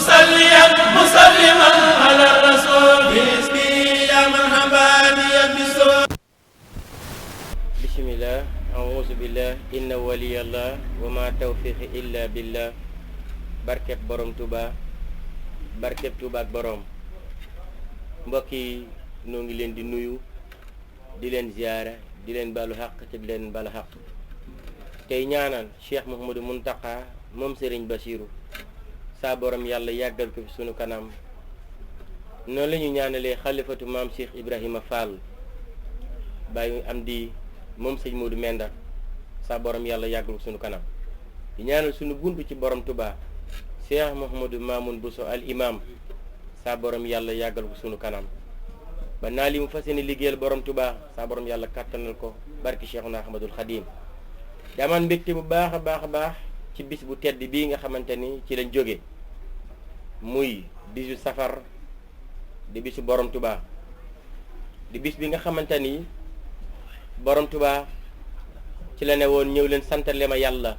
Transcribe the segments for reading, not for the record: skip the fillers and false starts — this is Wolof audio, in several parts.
مصليا مسلما على الرسول باسمي يا من حباني بالسوء. بسم الله أعوذ بالله إن ولي الله وما توفيق إلا بالله. barkeb borom Touba barkeb Touba ak borom. mbokk yi noo ngi leen di nuyu di leen ziyaara di leen balu xaq te di leen balu xaq tey ñaanal Cheikh Mouhamadou Mountakha moom Serigne Bassirou saa borom yàlla yàggal ko fi sunu kanam. noonu la ñu ñaanalee xalifatu maam Cheikh Ibrahima Fall bàyyi am di moom sëñ Modou Menda saa borom yàlla yàggal ko sunu kanam. di ñaanal sunu buntu ci borom Touba Cheikh Mouhamadou Mamoun Bousso al imam saa borom yàlla yàggal ko sunu kanam. ba naa li mu fas yéene liggéeyal borom Touba saa borom yàlla kattanal ko barki Cheikhuna Ahmadul Khadim. daman mbégte bu baax a baax ci bis bu tedd bii nga xamante ni ci lañ jóge muy 18 safar di bisu borom Touba di bis bi nga xamante ni borom Touba ci la ne woon ñëw leen santale ma yàlla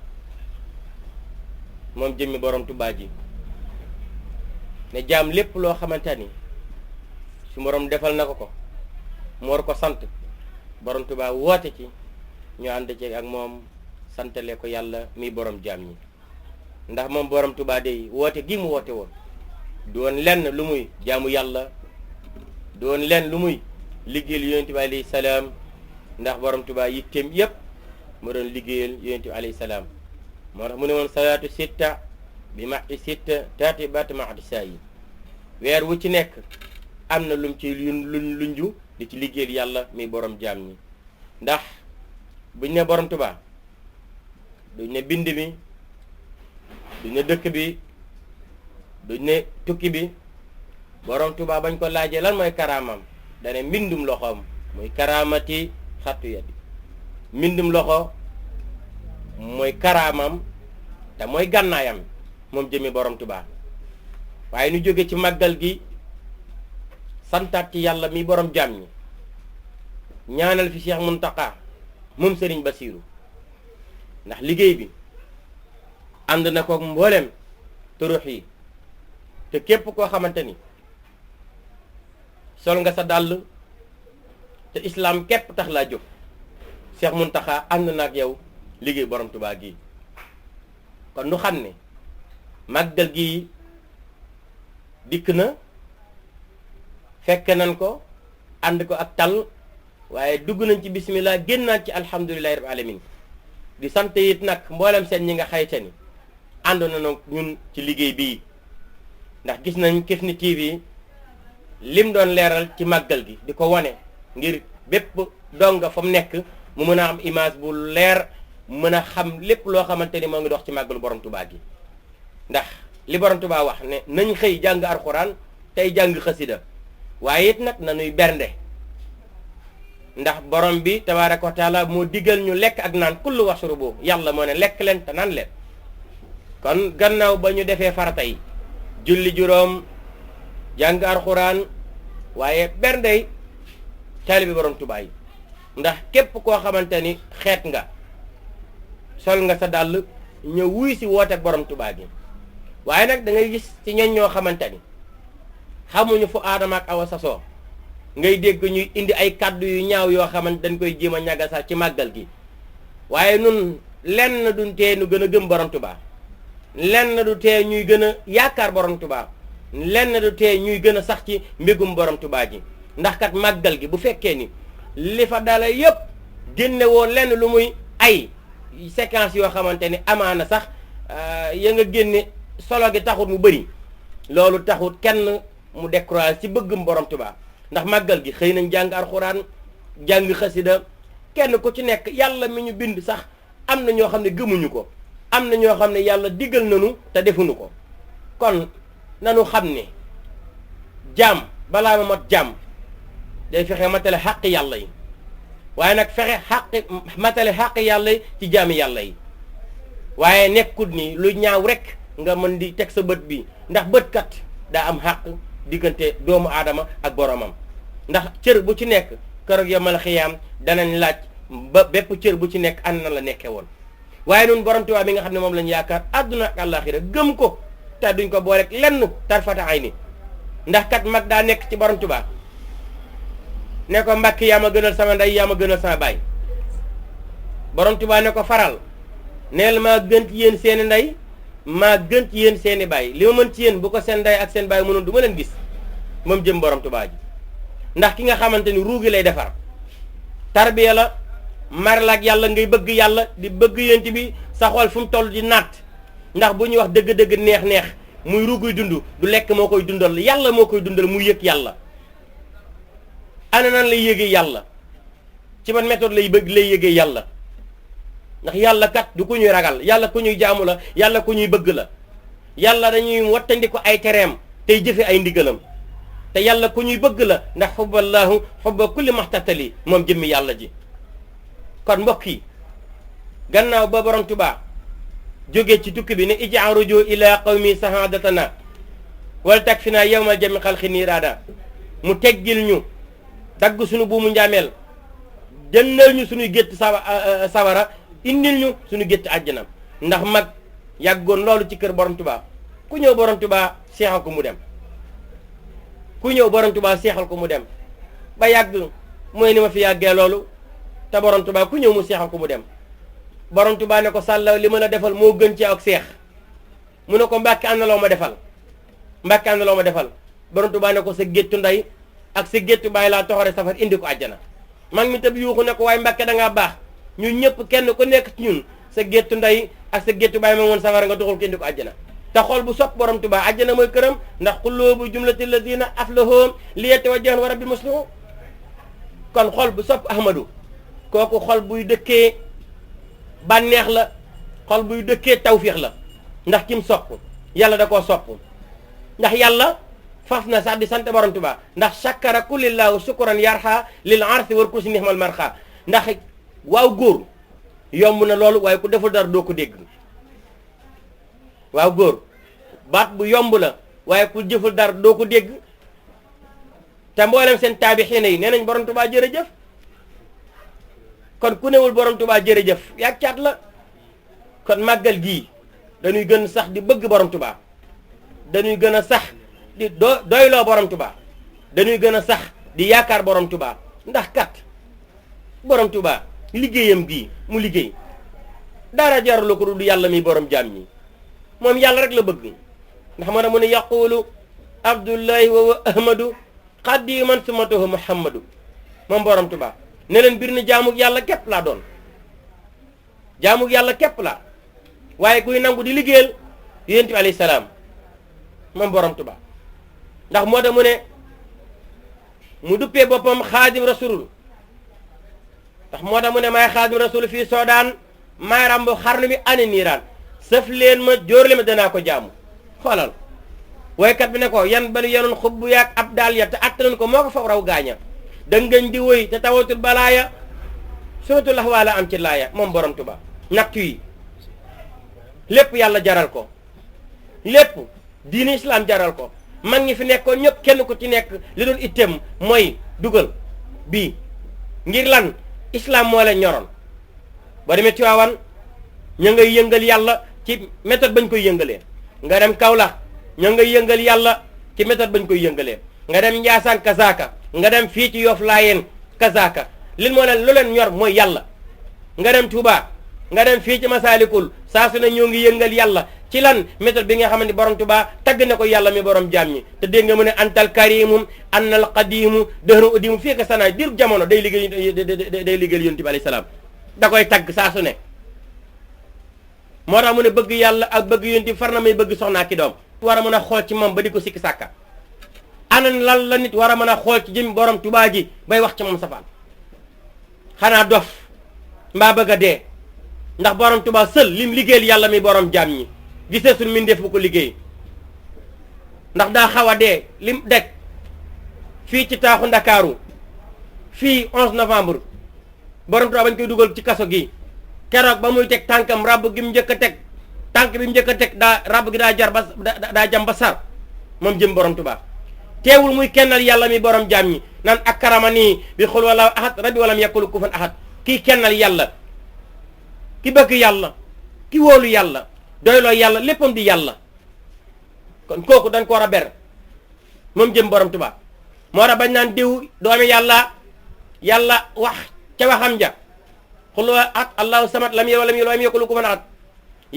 moom jëmmi borom Touba ji ne jaam lépp loo xamante ni su borom defal na ko mu war ko sant borom Touba woote ci ñu ànd ci ak moom santale ko yàlla mi borom jaam ñi. ndax moom borom Touba day woote gi mu woote woon doon lenn lu muy jaamu yàlla doon lenn lu muy liggéeyal yonent bi alayhi salaam. ndax borom Touba yitteem yépp mu doon liggéeyal yonent bi alayhi salaam. moo tax mu ne woon salaatu sitta bi maxti sitta taati bat maxti saa yi weer wu ci nekk am na lum ci lunju di ci liggéeyal yàlla mi borom jaam ñi. ndax buñ ne borom Touba duñ ne bind mi duñ ne dëkk bi duñ ne tukki bi. borom Touba bañ ko laajee lan mooy karaamam dane mbindum loxoom muy karaamati xattu yadi. mbindum loxo mooy karaamam te mooy gànnaayam moom jëmi borom Touba. waaye nu jóge ci màggal gi santaat ci yàlla mi borom jaam ñi ñaanal fi Cheikh Mountakha moom Serigne Bassirou. ndax liggéey bi ànd na ko mboolem turux yi te képp koo xamante ni sol nga sa dàll te islam képp tax laa jóg Cheikh Mountakha ànd na ak yow liggéey borom Touba gi. kon nu xam ne màggal gi dikk na fekk nañ ko ànd ko ak tal waaye dugg nañ ci bismillah génnaat ci alhamdulillahi rabbil alamin. di sant it nag mboolem seen ñi nga xayte ni àndoon na ñun ci liggéey bii. ndax gis nañ Kifne TV lim doon leeral ci màggal gi di ko wane ngir bépp donga fa mu nekk mu mën a am image bu leer mën a xam lépp loo xamante ni moo ngi dox ci màggalu borom Touba gi. ndax li borom Touba wax ne nañ xëy jàng alxuraan tey jàng xasida waaye it nag nañuy bernde. ndax borom bi tabaaraka wa taala moo digal ñu lekk ak naan kullu washrubu yàlla moo ne lekk leen te naan leen. kon gannaaw ba ñu defee farata yi julli juróom jàng alxuraan waaye berndey taalibi borom Touba yi. ndax képp koo xamante ni xeet nga sol nga sa dàll ñëw wuy si woote borom Touba gi. waaye nag da ngay gis ci ñoñ ñoo xamante ni xamuñu fu aadama ak awa sasoo ngay dégg ñuy indi ay kàddu yu ñaaw yoo xamante dañ koy jéem a ñagasal ci màggal gi. waaye nun lenn duñ tee nu gën a gëm borom Touba lenn du tee ñuy gën a yaakaar borom Touba lenn du tee ñuy gën a sax ci mbégum borom Touba ji. ndax kat màggal gi bu fekkee ni li fa dala yépp génne woo lenn lu muy ay séquence yoo xamante ni amaana sax ya nga génne solo gi taxut mu bëri loolu taxut kenn mu découragé ci bëggum borom Touba. ndax màggal gi xëy nañ jàng alxuraan jàng xasida kenn ku ci nekk yàlla mi ñu bind sax am na ñoo xam ne gëmuñu ko am na ñoo xam ne yàlla diggal nañu te defuñu ko. kon nanu xam ne jaam balaa ma mat jaam day fexe matale xàq yàlla yi waaye nag fexe matale xàq yàlla yi ci jaami yàlla yi. waaye nekkut ni lu ñaaw rek nga mën di teg sa bët bi ndax bët kat daa am xàq diggante doomu aadama ak boromam. ndax cër bu ci nekk keroog yamal xiyaam danañ laaj ba bépp cër bu ci nekk an na la nekkee woon. waaye nun borom Tuubaa bi nga xam ne moom lañu yaakaar àdduna ak àllaaxira gëm ko te duñ ko booleeg lenn tarfata ay ni ndax kat mag daa nekk ci borom Tuubaa ne ko Mbàkke yaa ma gënal sama ndey yaa ma gënal sama baay borom Tuubaa ne ko faral neel maa gën ci yéen seeni ndey maa gën ci yéen seeni baay li ma mën ci yéen bu ko seen ndey ak seen baay mënoon du ma leen gis moom jëm borom Tuubaa ji ndax ki nga xamante ni ruugi lay defar tarbiya la mar la ak yàlla ngay bëgg yàlla di bëgg yént bi sa xol fu mu toll di naat ndax bu ñuy wax dëgg-dëgg neex-neex muy ruuguy dund du lekk moo koy dundal yàlla moo koy dundal muy yëg yàlla ana nan lay yëgee yàlla ci ban méthode lay yëgee yàlla ndax yàlla kat du ku ñuy ragal yàlla ku ñuy jaamu la yàlla ku ñuy bëgg la yàlla dañuy wattandi ko ay tereem tey jëfe ay ndigalam te yàlla ku ñuy bëgg la ndax xubballaahu xubba kulli maxtatali moom jëmmi yàlla ji kon mbokk yi gannaaw ba borom Tuubaa jógee ci tukki bi ne ijaa ruju ila qawmi sahadatana wala tag fi naa yowmal jami xalqi niiraada mu teggil ñu dagg suñu buumu njaameel jëndal ñu suñuy gétt sawara indil ñu suñu gétt àjjanam ndax mag yàggoon loolu ci kër borom Tuubaa ku ñëw borom Tuubaa seexal ko mu dem ku ñëw borom Tuubaa seexal ko mu dem ba yàgg mooy ni ma fi yàggee loolu te borom Tuubaa ku ñëw mu seexal ko mu dem borom Tuubaa ne ko sàlla li ma la defal moo gën ci ak seex mu ne ko Mbàkke am na loo ma defal Mbàkke am na loo ma defal borom Tuubaa ne ko sa géttu ndey ak sa géttu bàyyi laa toxore safar indi ko àjjana mag mi tëb yuuxu ne ko waaye Mbàkke da ngaa baax ñun ñëpp kenn ku nekk ci ñun sa géttu ndey ak sa géttu bàyyi ma woon safara nga doxal ko indi ko àjjana te xol bu sopp borom Tuubaa àjjana mooy këram ndax quluubu jumlati ladina aflahum li yatawajjahu wa rabbi muslimu kon xol bu sopp Ahmadu kooku xol buy dëkkee bànneex la xol buy dëkkee tawfiix la ndax kim sopp yàlla da koo sopp ndax yàlla faf na sax di sant borom Tuubaa ndax shakkara kulillaahu sukuran yarha lil arsi war kursi nixmal marxa ndax waaw góor yomb na loolu waaye ku deful dara doo ko dégg waaw góor baat bu yomb la waaye ku jëful dara doo ko dégg te mboolem seen taabixiina yi nee nañ borom Tuubaa jërëjëf kon ku newul borom Tuubaa jërëjëf yaag caat la kon màggal gii dañuy gën sax di bëgg borom Tuubaa dañuy gën a sax di doyloo borom Tuubaa dañuy gën a sax di yaakaar borom Tuubaa ndax kat borom Tuubaa liggéeyam bii mu liggéey dara jarul ko du yàlla mi borom jaam ñi moom yàlla rek la bëgg ndax moo tax mu ne yaqulu abdullahi wa ahmadu xaddiman sumatuhu muhammadu moom borom Tuubaa ne leen bir ni jaamug yàlla képp laa doon jaamug yàlla képp la waaye kuy nangu di liggéeyal yonent bi alayhi salaam moom borom Tuubaa ndax moo tax mu ne mu duppee boppam xaadim rasul ndax moo tax mu ne maay xaadim rasul fii soodaan maay rambu xarnu bi ani niiraan sëf leen ma jóor leen ma danaa ko jaamu xoolal woykat bi ne ko yan bali yenoon xubbu yaag ab daal ya te attanan ko moo ko faw raw gaaña dëngañ di woy te tawatul balaaya sootu lax waala am ci laaya moom borom Tuubaa nattu yi lépp yàlla jaral ko lépp diini islam jaral ko mag ñi fi nekkoon ñëpp kenn ku ci nekk li doon itteem mooy dugal bii ngir lan islam moo leen ñoroon ba demee Tiwaawan ña ngay yëngal yàlla ci méthode bañ koy yëngalee nga dem Kaolack ña ngay yëngal yàlla ci méthode bañ koy yëngalee nga dem Njaasaan kazaaka nga dem fii ci Yoff Laayeen kazaaka lin moo leen lu leen ñor mooy yàlla nga dem Touba nga dem fii ci Masaalikul saa su ne ñoo ngi yëngal yàlla ci lan méthode bi nga xamante borom Tuubaa tagg na ko yàlla mi borom jaam ñi te dégg nga mu ne antal karimu annal qadimu dëhru udimu fii ka sanaay diir jamono day liggéey day liggéeyal yonent bi alayhi salaam da koy tagg saa su ne moo tax mu ne bëgg yàlla ak bëgg yonent bi far na may bëgg soxnaa ki doom war a mën a xool ci moom ba di ko sikki sàkka anan lan la nit war a mën a xool ci jëm borom Tuubaa ji bay wax ci moom safaan xanaa dof mbaa bëgg a dee ndax borom Tuubaa sël lim liggéeyal yàlla mi borom jaam ñi gisee suñu mbindeef bu ko liggéey ndax daa xaw a dee lim deg fii ci taaxu Ndakaaru fii 11 novembre borom Tuubaa bañ koy dugal ci kaso gi keroog ba muy teg tànkam rabb gi mu njëkk a teg tànk bi mu njëkk a teg daa rabb gi daa jar ba daa jam ba sar moom jëm borom Tuubaa teewul muy kennal yàlla mi borom jaam ñi naan akkarama nii bi xul wala ahad rabbi walam yakul kufan ahad kii kennal yàlla ki bëgg yàlla ki wóolu yàlla doyloo yàlla léppam di yàlla kon kooku dañ ko war a ber moom jëm borom Tuubaa moo tax bañ naan diw doomi yàlla wax ca waxam ja xul wa at allahu samad lam yalid walam yuulad walam yakul lahu kufuwan ahad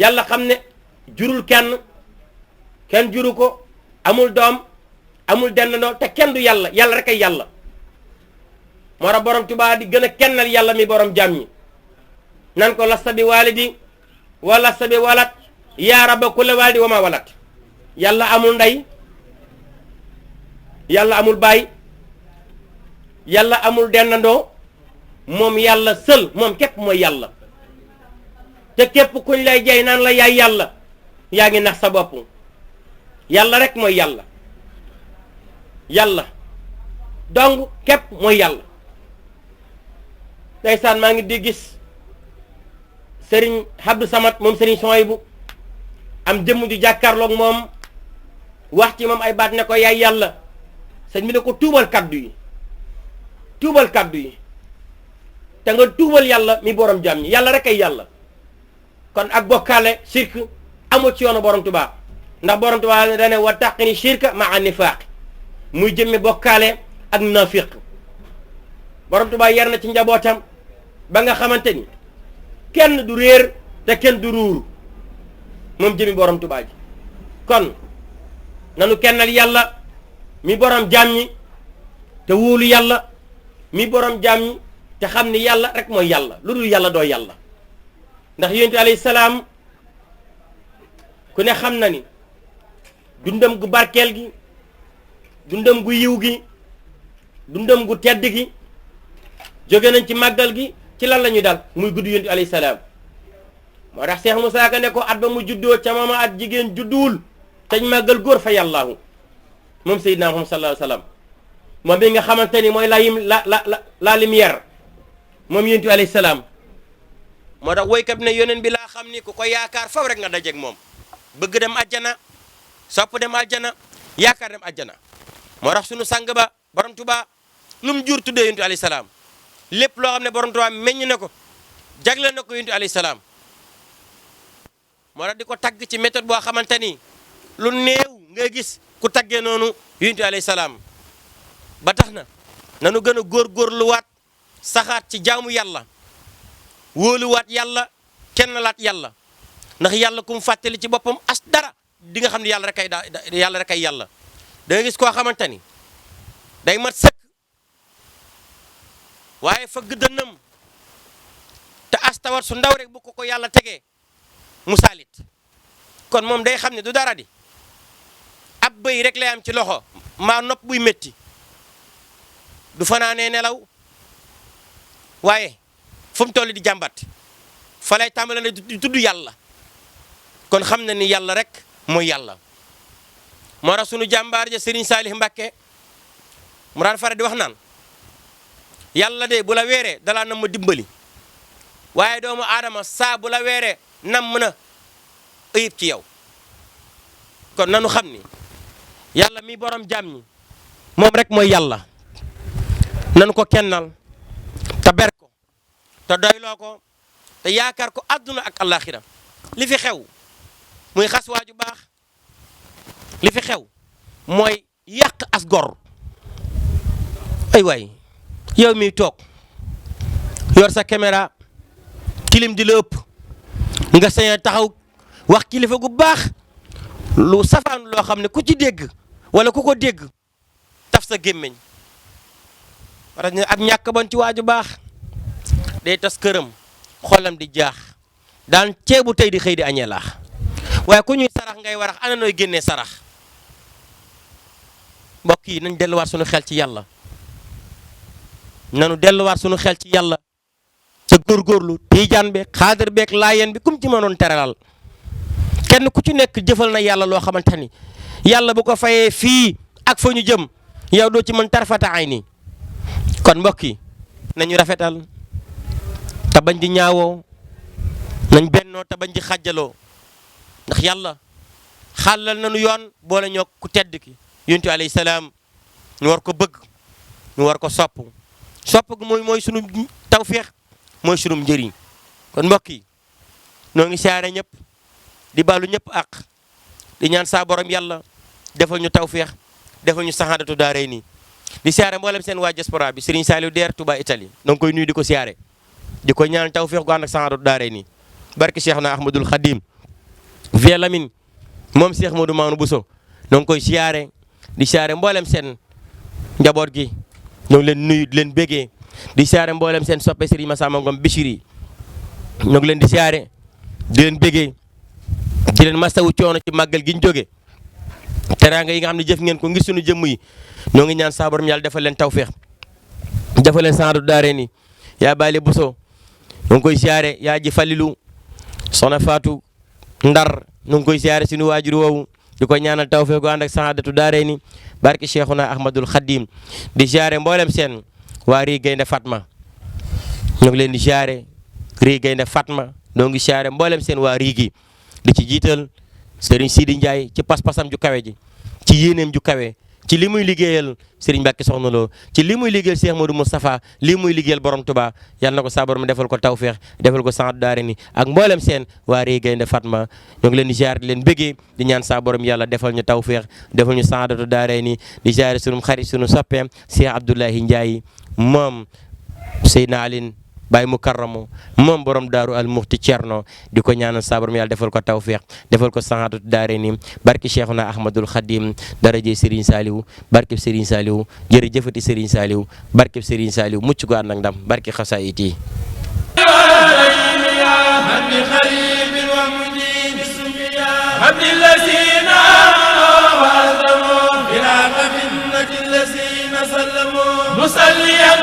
yàlla xam ne jurul kenn juru ko amul doom amul dendandoo te kenn du yàlla yàlla rek ay yàlla moo tax borom Tuubaa di gën a kennal yàlla mi borom jaam ñi nan ko lasta bi walidi wa lasta bi walat yaa rabba kulli walidi wa ma walat yàlla amul ndey yàlla amul baay yàlla amul dendandoo moom yàlla sël moom képp mooy yàlla te képp kuñ lay jey naan la yaay yàlla yaa ngi nax sa bopp yàlla rek mooy yàlla donc képp mooy yàlla ndeysaan maa ngi di gis sëriñ Abdou Samad moom sëriñ Souhaïbou am jëmm ju jàkkaarloog moom wax ci moom ay baat ne ko yaay yàlla sëñ bi ne ko tuubal kaddu yi te nga tuubal yàlla mi borom jàmm ñi yàlla rek ay yàlla kon ak bokkaale shirk amul ci yoonu borom Tuubaa ndax borom Tuubaa dane wa taqini shirka ma nifaaq muy jëmmi bokkaale ak nafiq borom Tuubaa yar na ci njabootam ba nga xamante ni kenn du réer te kenn du ruur moom jëmi borom Tuubaa ji kon nanu kennal yàlla mi borom jaam ñi te wóolu yàlla mi borom jaam ñi te xam ni yàlla rek mooy yàlla lu dul yàlla doo yàlla ndax yonent alayhi salaam ku ne xam na ni dundam gu barkeel gi dundam gu yiw gi dundam gu tedd gi jóge nañ ci màggal gi ci lan la ñuy dal muy gudd yonent alayhi salaam moo tax Cheikh Moussa Ka ne ko at ba mu juddoo ca mama at jigéen judduwul tañ màggal góor fa yàllaahu moom Seydina Muhammad sallallahu alayhi wa sallam moom bi nga xamante ni mooy la lumière moom yonent alayhi salaam moo tax woykat bi ne yonent bi laa xam ni ku ko yaakaar faw rek nga dajeeg moom bëgg dem àjjana sopp dem àjjana yaakaar dem àjjana moo tax sunu sang ba borom Tuubaa lu mu jur tuddee yonent alayhi salaam lépp loo xam ne borom Tuubaa meññ na ko jagle na ko yonent alayhi salaam moo tax di ko tagg ci méthode boo xamante ni lu néew nga gis ku taggee noonu yonent alayhi salaam ba tax na nanu gën a góorgóorluwaat saxaat ci jaamu yàlla wóoluwaat yàlla kennalaat yàlla ndax yàlla ku mu fàttali ci boppam as dara di nga xam ne yàlla rek ay yàlla da nga gis koo xamante ni day mat sëkk waaye fëgg dënnam te as tawat su ndaw rek bu ko yàlla tegee mu saalit kon moom day xam ne du dara di ab bëy rek lay am ci loxo maa nopp buy métti du fanaanee nelaw waaye fu mu toll di jàmbat fa lay tàmbale ne di tudd yàlla kon xam na ni yàlla rek mooy yàlla moo tax sunu jàmbaar ja Serigne Salih Mbacké mu daan fara di wax naan yàlla de bu la weeree dalaa nam ma dimbali waaye doomu aadama saa bu la weeree nam na ayib ci yow kon nanu xam ni yàlla mi borom jaam ñi moom rek mooy yàlla nanu ko kennal te ber ko te doyloo ko te yaakaar ko àdduna ak àllaaxira li fi xew muy xas waaju baax li fi xew mooy yàq as gor ay waay yow miy toog yor sa caméra kilim di la ëpp nga sañ taxaw wax kilifa gu baax lu safaan loo xam ne ku ci dégg wala ku ko dégg taf sa gémmiñ parce que ab ñàkk bon ci waaju baax day tas këram xolam di jaax daan ceebu tey di xëy di añee laax waaye ku ñuy sarax ngay warax ana nooy génnee sarax mbokk yi nañ delluwaat sunu xel ci yàlla nanu delluwaat sunu xel ci yàlla sa góorgóorlu tiijaan beeg xaadir beeg laayeen bi kum ci mënoon teralal kenn ku ci nekk jëfal na yàlla loo xamante ni yàlla bu ko fayee fii ak fa ñu jëm yow doo ci mën tarfata ay nii kon mbokk yi nañu rafetal te bañ di ñaawoo nañ bennoo te bañ di xàjjaloo ndax yàlla xàllal nañu yoon boole ñoo ku tedd ki yonent alayhi salaam ñu war ko bëgg ñu war ko sopp gu mooy sunu tawféex mooy sunu njëriñ kon mbokk yi noo ngi siyaare ñëpp di baalu ñëpp ak di ñaan saa borom yàlla defal ñu tawféex defal ñu saxaadatu daaray nii di siyaare mboolem seen waa diaspora bi Serigne Saliou Der Touba Italie donc koy nuyu di ko siyaare di ko ñaan tawféex gu ànd ak saxaadatu daaray nii barke Cheikh na Ahmadul Khadim Vieux Lamine moom Cheikh Modou Manou Bousso donc koy siyaare di siyaare mboolem seen njaboot gi ñoo ngi leen nuyu di leen bégee di siyaare mboolem seen soppe Serigne Massamba Ngom Bichiri ñoo ngi leen di siyaare di leen bégee di leen masawu coono ci màggal gi ñu jóge teraanga yi nga xam ne jëf ngeen ko ngir suñu jëmm yi ñoo ngi ñaan saa borom yàlla defal leen tawféex defal leen saadu daare ni yaa Baali Bousso ñoo ngi koy siyaare yaa ji Falilu soxna Fatou Ndar ñoo ngi koy siyaare suñu waajur woowu di ko ñaanal tawféex gu ànd ak saadatu daare ni barke Cheikhuna Ahmadul Khadim di siyaare mboolem seen waa Rii Gaynde Fatma ñoo ngi leen di siyaare Rii Gaynde Fatma ñoo ngi siyaare mboolem seen waa Rii gi di ci jiital Serigne Sidi Ndiaye ci pas-pasam ju kawe ji ci yéeneem ju kawe ci li muy liggéeyal Serigne Mbacke Soxna Lo ci li muy liggéeyal Cheikh Modou Moustapha li muy liggéeyal borom Touba yal na ko saa borom defal ko tawféex defal ko saxaat daare ni ak mboolem seen waa Rii Gaynde Fatma ñoo ngi leen di ziar di leen bëggee di ñaan saa borom yàlla defal ñu tawféex defal ñu saxaadatu daare ni di ziar sunu xarit sunu soppeem Cheikh Abdoulahi Ndiaye moom Seydina Aline Baye Mukarramo moom borom daaru al muxti Cerno di ko ñaanal saa borom yàlla defal ko tawféex defal ko saxaatu daare ni barke Cheikhuna Ahmadul Khadim daraje Serigne Saliou barke Serigne Saliou jërëjëfati Serigne Saliou barke Serigne Saliou mucc gu ànd ak ndam barke xasaayit yi musalliyan